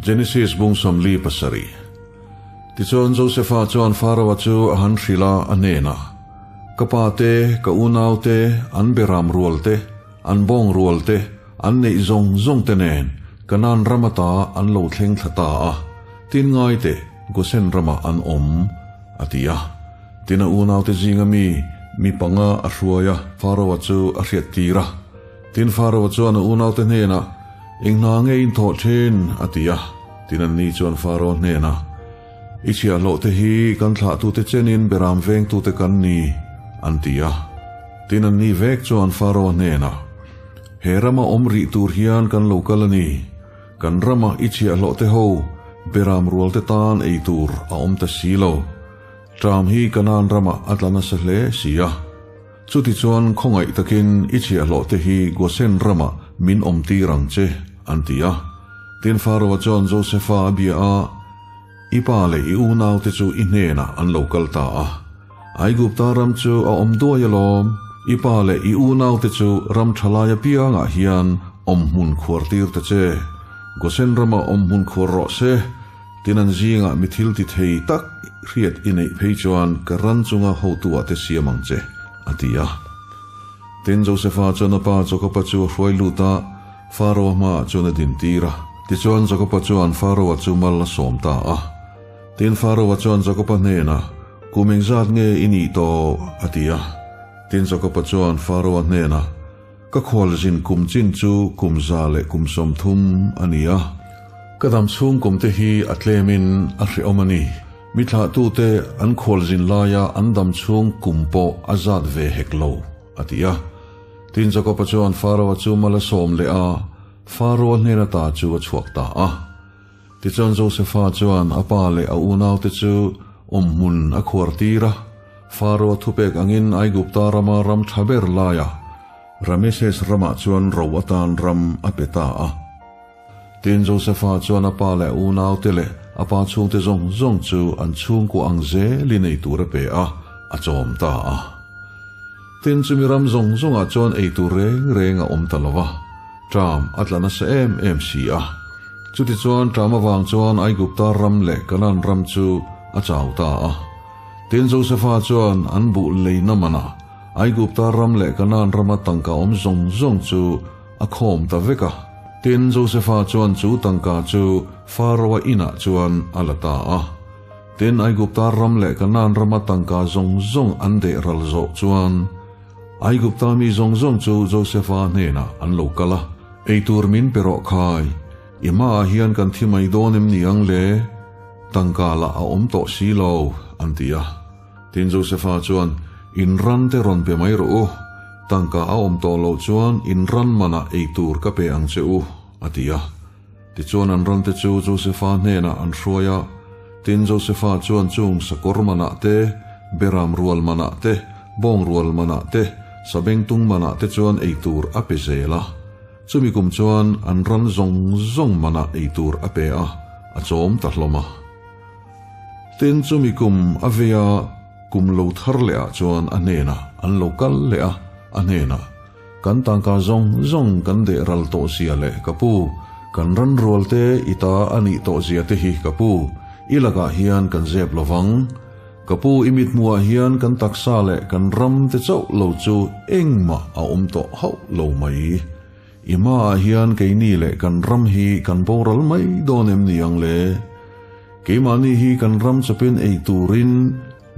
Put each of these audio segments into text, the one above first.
Genesis bung 47. Tichuan Josefa chuan Faraoa chu a han hrilh a, a hnenah, Ka pa te, ka unau te, an beram rual te, an bawng rual te, an neih zawng zawng te nen Kanaan ram ata an lo thleng thla ta a, tin ngai teh Gosen ramah an awm, a ti a. Tin a unaute zinga mi mi panga a hruai a, Faraoa chu a hriat tir a. Tin Faraoa chuan a unaute hnenah, Eng hna nge in thawh thin? a ti a. Tin anni chuan Faraoa hnenah, I chhiahhlawhte hi kan thlahtute chenin beram vengtute kan ni, an ti a. Tin anni vek chuan Faraoa hnenah, He rama awm rih tur hian kan lo kal a ni. Kan rama i chhiahhlawhte ho beram rualte tan ei tur a awm ta si lo. Ṭam hi Kanaan ramah a tla nasa hle si a. Chutichuan khawngaih takin i chhiahhlawhte hi Gosen ramah min awmtir ang che, an ti a. Tin Faraoa chuan Josefa a bia a, I pa leh i unaute chu i hnenah an lo kal ta a. Aigupta ram chu a awm duai alawm, i pa leh i unaute chu ram tha lai apiangah hian awmhmun khuar tir ta che. Gosen ramah awmhmun khuar rawh se, tin an zingah mi thil ti thei tak hriat i neih phei chuan ka ran chunga hotuah te siam ang che, a ti a. Tin, Josefa chuan a pa Jakoba chu a hruai lut a, Faraoa hmaah chuan a dintir a. Tichuan Jakoba chuan Faraoa chu mal a sawm ta a. Tin, Faraoa chuan Jakoba hnenah, Kum engzat nge i nih tawh? a ti a. Tin, Jakoba chuan Faraoa hnenah, Ka khualzin kum chin chu kum 130 a ni a. Ka dam chhung kumte hi a tlemin a hrehawm a ni. Mi thlahtute an khualzin laia an dam chhung kum pawh a zat ve hek lo, a ti a. Tin, Jakoba chuan Faraoa chu mal a sawm leh a, Faraoa hnen ata chu a chhuak ta a. Tichuan Josefa chuan a pa leh a unaute chu awmhmun a khuar tir a, Faraoa thupek angin Aigupta rama ram tha ber laia Rameses ramah chuan ro atan ram a pe ta a. Tin, Josefa chuan a pa leh a unaute leh a pa chhungte zawng zawng chu an chhungkua ang zelin ei tur a pe a, a chawm ta a. Tin, chumi ram zawng zawngah chuan ei tur reng reng a awm ta lo va, ṭam a tla nasa em em si a. Chutichuan ṭam avang chuan Aigupta ram leh Kanaan ram chu a chau ta a. Tin, Josefa chuan an buh leina manah Aigupta ram leh Kanaan rama tangka awm zawng zawng chu a khawm ta vek a. Tin, Josefa chuan chu tangka chu Faraoa inah chuan a la ta a. Tin, Aigupta ram leh Kanaan rama tangka zawng zawng an deh ral zawh chuan Aigupta mi zawng zawng chu Josefa hnenah an lo kal a. Ei tur min pe rawh khai, i hmaah hian kan thi mai dawn em ni ang le? Tangka lah a awm tawh si lo, an ti a. Tin Josefa chuan, In ran te rawn pe mai rawh u, tangka a awm tawh loh chuan in ran manah ei tur ka pe ang che u, a ti a. Tichuan an ran te chu Josefa hnenah an hruai a, tin Josefa chuan chung sakawr manah te, beram rual manah te, bawng rual manah te, sabengtung manah te chuan ei tur a pe zel a. Chumi kum chuan an ran zawng zawng manah ei tur a pe a, a chawm ta hlawm a. Tin chumi kum a vei a, kum lo thar leh ah chuan a hnenah an lo kal leh a, a hnenah, Kan tangka zawng zawng kan deh ral tawh zia leh ka pu, kan ran rual te i ta a nih tawh zia te hi ka pu, i lakah hian kan zep lo vang. Ka pu i mithmuhah hian kan taksa leh kan ram te chauh lo chu engmah a awm tawh hauh lo mai. I hmaah hian keini leh kan ram hi kan boral mai dawn em ni ang le? Keimahni hi kan ram chawpin ei turin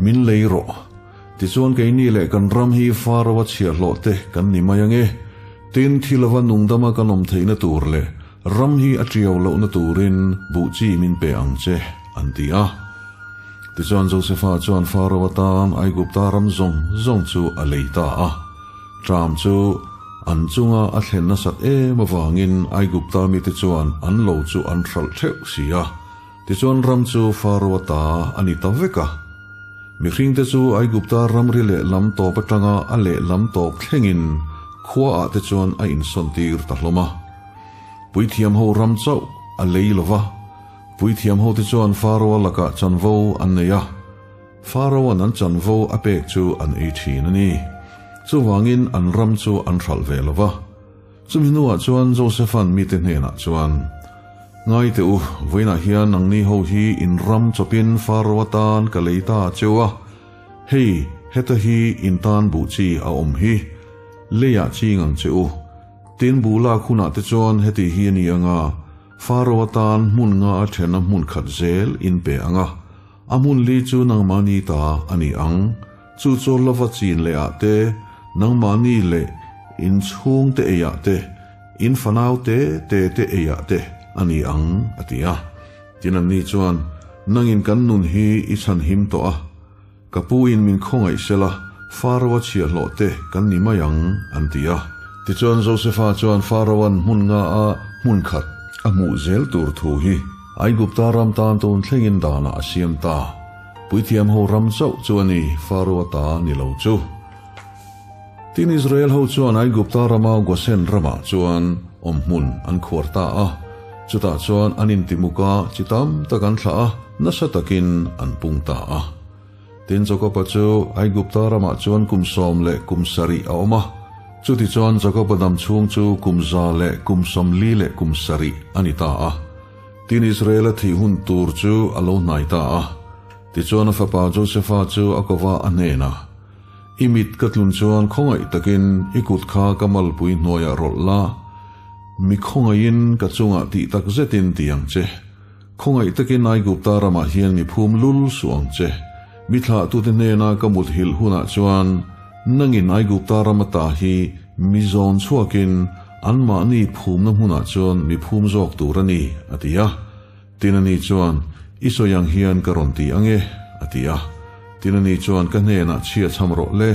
Min lei rawh. Tichuan keini leh kan ram hi Faraoa chhiahhlawh te kan ni mai ange. Tin, thi lova nungdama kan awm theihna tur leh ram hi a tiau lohna turin buh chi min pe ang che, an ti a. Tichuan Josefa chuan Faraoa tan Aigupta ram zawng zawng chu a lei ta a. Ṭam chu an chunga a thlen nasat em avangin Aigupta mite chuan an lo chu an hralh theuh si a. Tichuan ram chu Faraoa ta a ni ta vek a. Mihringte chu Aigupta ramri leh lam tawp atanga a leh lam tawp thlengin khuaah te chuan a insawntir ta hlawm a. Puithiam ho ram chauh a lei lo va, puithiam hote chuan Faraoa lakah chanvo an nei a. Faraoa'n an chanvo a pek chu an ei thin a ni. Chuvangin an ram chu an hralh ve lo va. Chumi hnuah chuan Josepha'n mite hnenah chuan, Ngai teh u, vawiinah hian nangni ho hi in ram chawpin Faro atan ka lei ta cheu a, hei heta hi in tan buh chi a awm hi, leiah ching ang che u. Tin buh lak hunah te chuan heti hi a ni ang a, Faro atan hmun nga a then a hmun khat zel in pe ang a, a hmun li chu nangmahni ta a ni ang. Chu chu lova chin leh ah te, nangmahni leh in chhungte ei ah te, in fanau te te te ei ah te a ni ang, a ti a. Tin anni chuan, Nangin kan nun hi i chhan him tawh a, ka pu in min khawngaih sela, Faro-a chhiahhlawh te kan ni mai ang, an ti a. Tichuan Josefa chuan Faro-a'n hmun nga a hmun khat a hmuh zel tur thu hi Aigupta ram tan tun thlengin danah a siam ta. Puithiam ho ram chauh chu a ni, Faro-a ta ni lo chu. Tin, Israel ho chuan Aigupta rama Gosen ramah chuan awmhmun an khuar ta a. Chutah chuan an intimuk a, chi tam tak an thlah a, nasa takin an pung ta a. Tin, Jakoba chu Aigupta ramah chuan kum sawm leh kum sarih a awm a. Chutichuan Jakoba dam chhung chu kum za leh kum sawmli leh kum sarih a ni ta a. Tin, Israela thih hun tur chu a lo hnai ta a. Tichuan a fapa Josefa chu a kova a hnenah, I mit ka tlun chuan khawngaih takin i kut kha ka malpui hnuaiah rawlh la, mi khawngaihin ka chungah tih tak zetin ti ang che. Khawngaih takin Aigupta ramah hian mi phum lul suh ang che. Mi thlahtute hnena ka muthilh hunah chuan nangin Aigupta ram ata hi mi zawn chhuakin anmahni phumna hmunah chuan mi phum zawk tur a ni, a ti a. Tin ani chuan, I sawi ang hian ka rawn ti ang e, a ti a. Tin ani chuan, Ka hnenah chhia chham rawh le,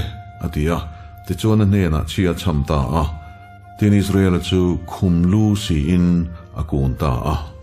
a ti a. Tichuan a hnenah chhia chham ta a. Tin Israela chu khum lu siin a kun ta a.